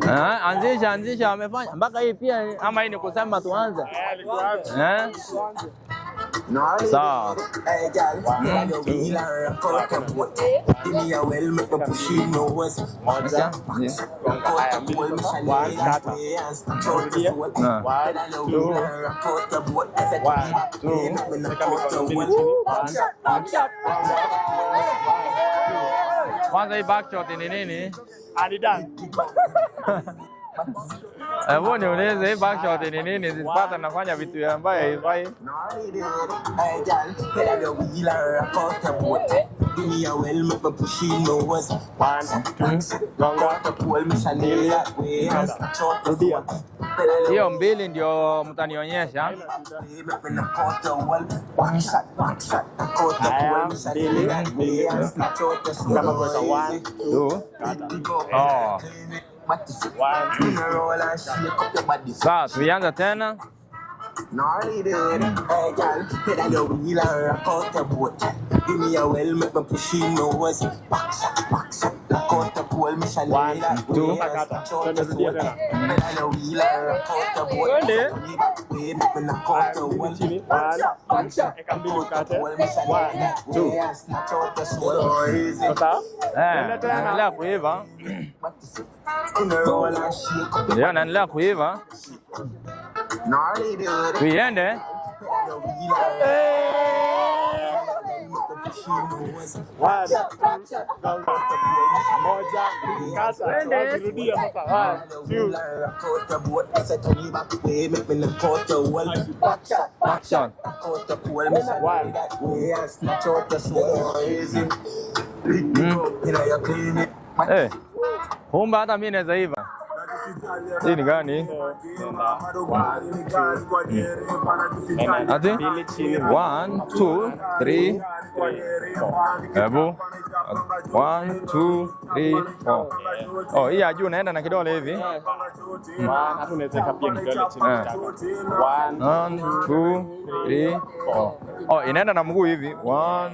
Ah, anzisha anzisha, amefanya mpaka hii pia, ama hii ni kusema tuanze eh? Sawa. Moja. Kwanza hii back shot ni nini? Hebu niulize hii back shot ni nini? Sipata nafanya vitu ambaye haifai. Hiyo mbili ndio mtanionyesha. Oh. Sawa, tuianza tena. Naendelea kuiva. Ndio, naendelea kuiva. Tuiende. Kumbe hata mimi naweza iva. Hii ni gani? Ati? 1 2 3. Hebu 1 2 3 4. Oh, hii ya juu naenda na kidole hivi. 1 2 3 4. Oh, inaenda na mguu hivi. 1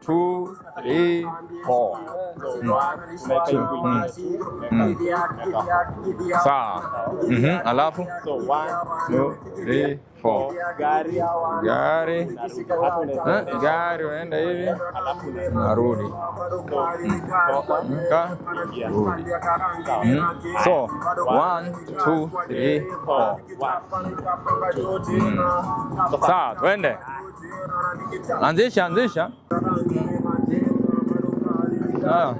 2 3 4. Sawa. Alafu 2 3 4. Gari. Gari unaenda hivi. Narudi. Ka. Rudi. So 1 2 3 4. Sawa, twende. Anzisha, anzisha. Ah.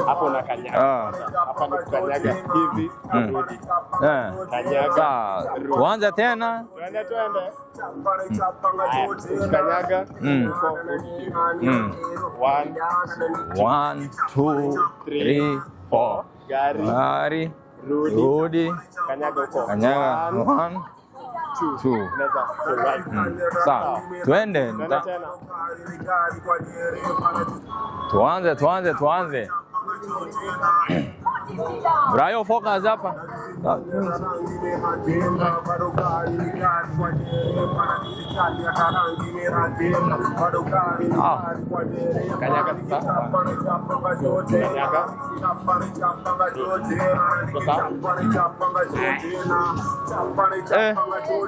Hapo unakanyaga. Hapa ni kukanyaga hivi. Kanyaga. Sawa. Tuanze tena. Twende twende. Kanyaga. 1 2 3 4. Gari. Gari. Rudi. Rudi. Kanyaga huko. Kanyaga. 1 2. Sawa. Twende. Tuanze, tuanze, tuanze. Brayo, focus hapa. Kanyaga sasa. Kanyaga.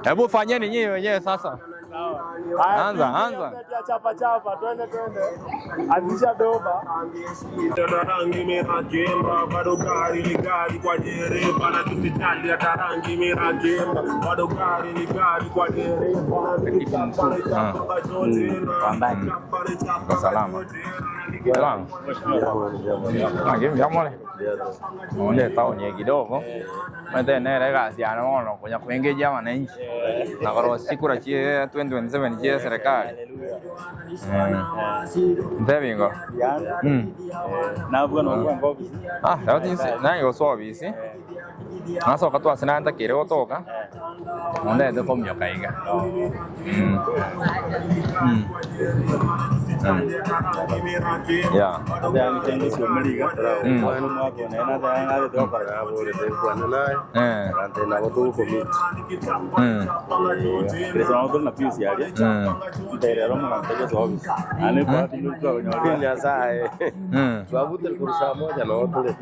Hebu fanyeni nyinyi wenyewe sasa. Anza, anza. Chapa chapa, twende twende. Anzisha doba. Kwa salama. Salama. Ngivyamole. Onde taoni kidogo. Mete nere gasi ana mono kunya kuingia wananchi. Na karo sikura chie 2027 chie serikali. Ndevingo. Navuga no kwa ofisi. Ah, leo nangi go ofisi. Nasoka twasina ntakire gotoka. Ondete komnyoka iga. Yeah. Nyasaye. Twabute kurusha moja na watu.